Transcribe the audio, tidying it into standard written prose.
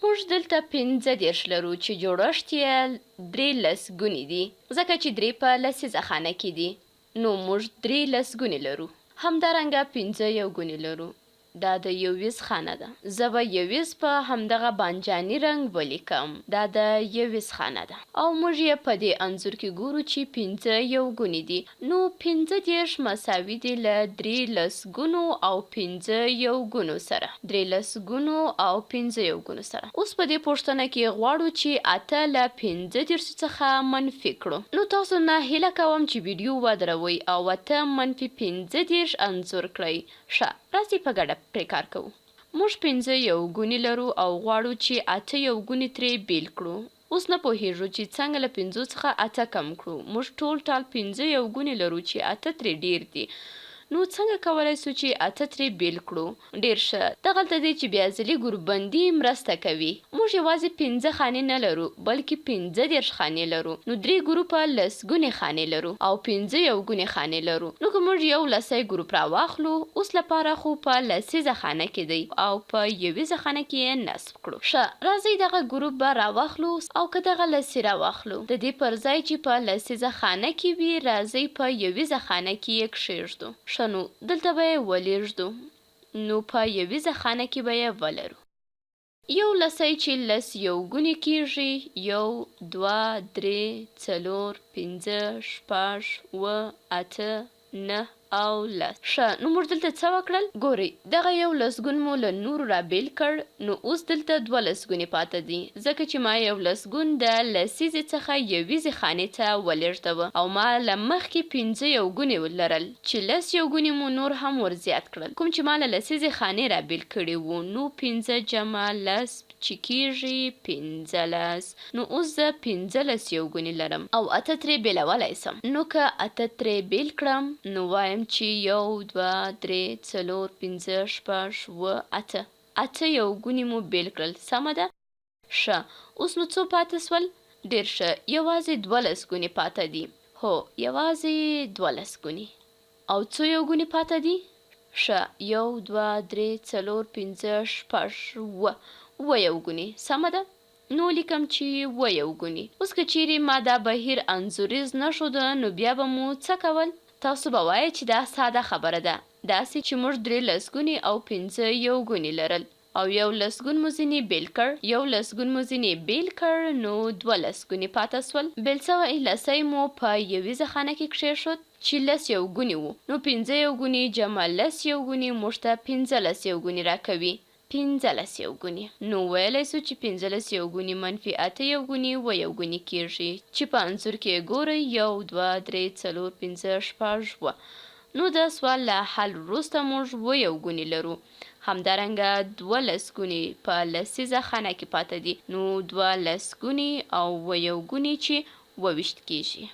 موږ دلته 35 لرو چې جوړښت یې درې لسګوني دي، ځکه چې درې په لسیزه خانه کې دي، نو موږ درې لسګوني لرو. همدارنګه پنځه یوګوني لرو. دا د یویز خانه ده. زه به یویز په همدغه بانجاني رنګ ولیکم. دا د یویز خانه ده. او موږ یې په دې انځور کې ګورو چې پنځه یوګوني دي. نو 35 مساوي دي له درې لسګونو او پنځه یوګونو سره. درې لسګونو او پنځه یوګونو سره. اوس په دې پوښتنه کې غواړو چې اته له 35 څخه منفي کړو. نو تاسو نه هیله کوم چې ویډیو ودروئ او اته منفي 35 انځور کړئ. ښه، راځئ په ګډه پرې کار کوو. موږ پنځه یوګوني لرو او غواړو چې اته یوګوني ترې بیل کړو. اوس نه پوهیږو چې څنګه له پنځو څخه اته کم کړو. موږ ټول ټال پنځه یوګوني لرو چې اته ترې ډیر دي. نو څنګه کولای شو چې اته ترې بیل کړو؟ ډیر ښه، دغلته دی چې بیاځلي ګروپبندي مرسته کوي. موږ یوازې پنځه خانې نه لرو، بلکې 35 خانې لرو. نو درې ګروپه لسګونې خانې لرو او پنځه یوګونې خانې لرو. نو که موږ یو لسی ګروپ راواخلو، اوس لپاره خو په لسیزه خانه کې دی او په یویزه خانه کې یې نصب کړو. ښه، راځئ دغه ګروپ به راواخلو او که دغه لسی راواخلو، د دې پر ځای چې په لسیزه خانه کې وي، راځئ په یویزه خانه کې یې کښېږدو. ښه نو دلته به یې ولېږدو، نو په یویزه خانه کې به یې ولرو. یو لسی چې لس یوګوني کېږي، یو، دوه، درې، څلور، پنځه، شپږ، اووه، اته، نهه او لس. ښه نو موږ دلته څه وکړل؟ ګورئ دغه یو لسګون مو له نورو را بېل کړ، نو اوس دلته دوه لسګوني پاته دي، ځکه چې ما یو لسګون د لسیزې څخه یویزې خانې ته ولېږدوه او ما له مخکې پنځه یوګوني لرل چې لس یوګوني مو نور هم ور زیات کړل، کوم چې ما له لسیزې خانې را بېل کړي وو، نو پنځه جمع لس چې کېږي 15. نو اوس زه 15 یوګوني لرم او اته ترې بېلولای سم. نو که اته ترې بېل کړم نو وایم چې یو، دوه، درې، څلور، پنځه، شپږ، اووه، اته. اته یوګوني مو بېل کړل، سمه ده؟ ښه، اوس نو څو پاتې سول؟ ډېر ښه، یوازې دوه لسګوني پاته دي. هو، یوازې دوه لسګوني. او څو یوګوني پاته دي؟ ښه، یو، دوه، درې، څلور، پنځه، شپږ، اووه. اووه یوګوني، سمه ده؟ نو لیکم چې اووه یوګوني. اوس که چېرې ما دا بهیر انځوریز نه ښوده، نو بیا به مو څه کول؟ تاسو به وایئ چې دا ساده خبره ده، داسې چې موږ درې لسګوني او پنځه یوګوني لرل او یو لسګون مو ځینې بېل کړ، یو لسګون مو ځینې بېل کړ، نو دوه لسګوني پاته شول. بېل شوی لسی مو په یویزه خانه کې کښېښود چې لس یوګوني وو، نو پنځه یوګوني جمع لس یوګوني موږ ته 15 یوګوني راکوي. 15 یوګوني. نو ویلی شو چې 15 یوګوني منفي اته یوګوني اووه یوګوني کېږي چې په انځور کې یې ګورئ، یو، دوه، درې، څلور، پنځه، شپږ، اووه. نو د سوال له حل وروسته موږ اووه یوګوني لرو. همدارنګه دوه لسګوني په لسیزه خانه کې پاته دي، نو دوه لسګوني او اووه یوګوني چې 27 کېږي.